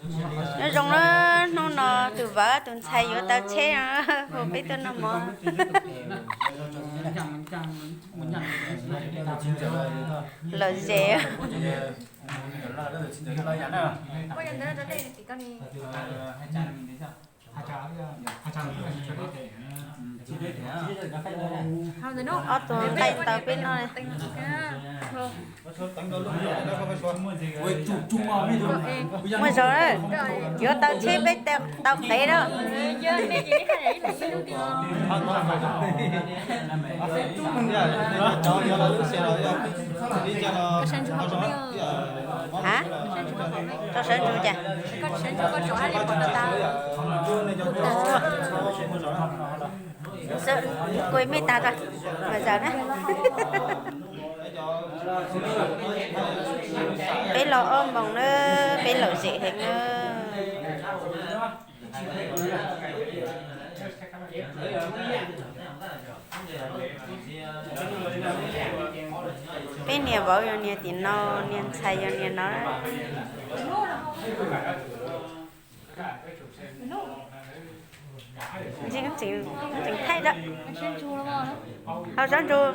Nyob zoo na, hnub no tus vauv tus ntxhais yuav tau tsheb no, hu peb tuaj noj mov. Lom zem. Ob tug nqaij tau peb noj. Muaj zog, yuav tau tsheb peb tau qev na. Ha? Tau sawv ntsug cas? Kuj mej tas tag, mas zam na. Peb los ob moos na, peb lom zem heev na. Peb niam vauv yog niam tim no, niam ntxhais yog niam no. Ntseeg, ntseeg thaij rau hauv sab ntsug.